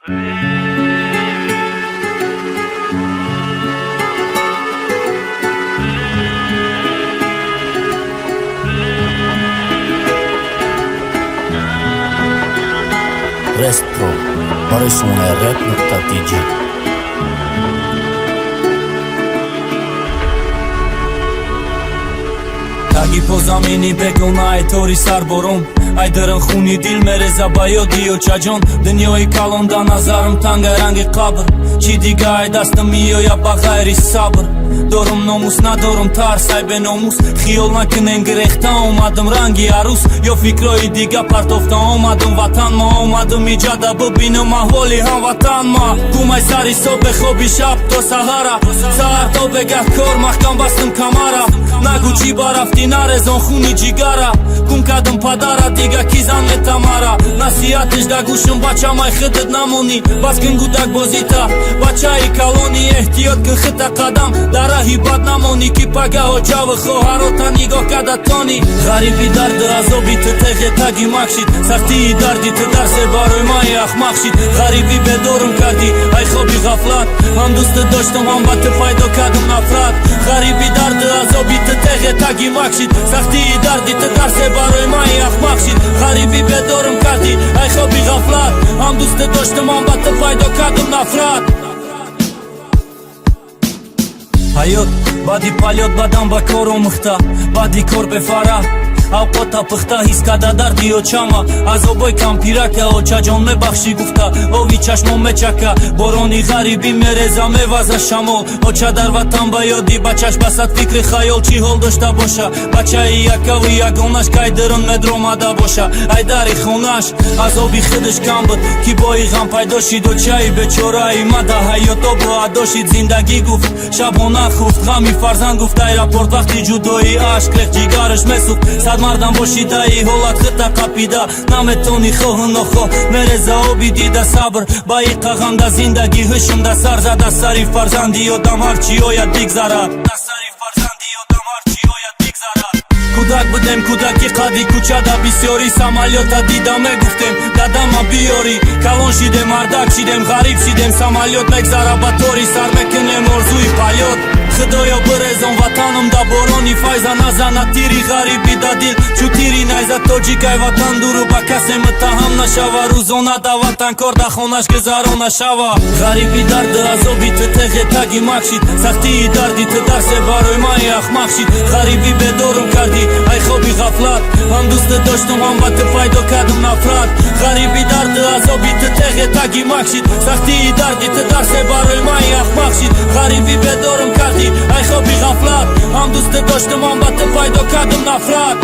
Rest Pro барои сомонаи rap.tj. Таги по замини бегона, ай тори сарборон, ай даран хуни дил мереза ба ёди очаҷон. Дунёи калон да назарам танга ранги қабр. Чӣ дига ай дастам меояд ба ғайри сабр? Дорум номус, надорум тарс, ай беномус. Хиёл накунен, гирехта омадам ранги арӯс ё фикрои дига партофта омадам ватан. Ма омадам иҷада бибинам аҳволи ҳамватан. Ма гумай сари соб, бехоби шаб то саҳара, саҳар то бегаҳ кор, маҳкам бастам камара. Нагӯ чӣ барафтӣ, нарезон хуни ҷигара. Гум кардам падара, дига ки зан метамара? Насиҳатиш да гӯшам: бачамай, худат намонӣ, бас кун гудакбозита, бачаи калонӣ. Эҳтиёт кун хита, қадам дар раҳи бад намонӣ, ки пагаҳ очаву хоҳарота нигоҳ карда тонӣ. Ғариби, дарду азоби ту теғе таги макшид, сахтии дарди ту дарсе барои маи ахмақ шид. Ғарибӣ, бедорум кардӣ ай хоби ғафлат, ҳам дӯстат доштам, ҳам ба ту пайдо кардам нафрат. Ғариби, дарду азоби ту теғе таги макшид, сахтии дарди ту дарсе барои маи ахмақ шид. Ғарибӣ, бедорум кардӣ ай хоби ғафлат, ҳам дӯстат доштам, ҳам ба ту пайдо кардам нафрат. Ҳаёт баъди полёт бадан ба кор омӯхта, баъди кор бефара авқота пухта. Ҳис карда дарди очама, азобои кампирака. Очаҷон, мебахшӣ гуфта, ови чашмон мечака. Борони ғарибӣ мереза, меваза шамол. Оча дар ватан ба ёди бачаш басад фикри хаёл. Чӣ ҳол дошта боша бачаи якаву ягонаш, кай дурун медромада боша ай дари хонаш? Азоби худаш кам буд, ки бои ғам пайдо шид. Очаи бечораи ма да ҳаёт обу адо шид. Зиндагӣ гуфт, шабона хуфт, ғами фарзанд гуфт. Аэропорт вақти ҷудоӣ ашк рехт, ҷигараш месӯхт. Сад мардам боши, даи ҳолат хита қапида наметони, хоҳу нохоҳ мереза оби дида. Сабр ба иқағам да зиндагӣ ҳушум да сар зада. Сари фарзанди одам ҳарчи ояд, бигзарад. Кӯдак будем, кӯдаки қади кӯчада бисёрӣ самолёта дида мегуфтем: дадама биёрӣ. Калон шидем, мардак шидем, ғариб шидем, самолёт мегзара ба тори, сар мекунем орзуи полёт. Худоё, бирезон ватанам да борони файза, назана тири ғарибӣ да дил чу тири найза. Тоҷикай ватан дуру ба касе муттаҳам нашава, рӯзона да ватан кор да хонаш гузарона шава. Ғарибӣ, дарду азоби ту теғе таги макшид, сахтии дарди ту дарсе барои маи ахмақ шид. Ғарибӣ, бедорум кардӣ ай хоби ғафлат, ҳам дӯстат доштам, ҳам ба ту пайдо кардам нафрат. Ғарибӣ, дарду азоби ту теғе таги макшид, сахтии дарди ту дарсе барои маи ахмақ шид. Ғарибӣ, бедорум кардӣ ай хоби ғафлат, ҳам дӯстат доштам, ҳам ба ту пайдо кардам нафрат.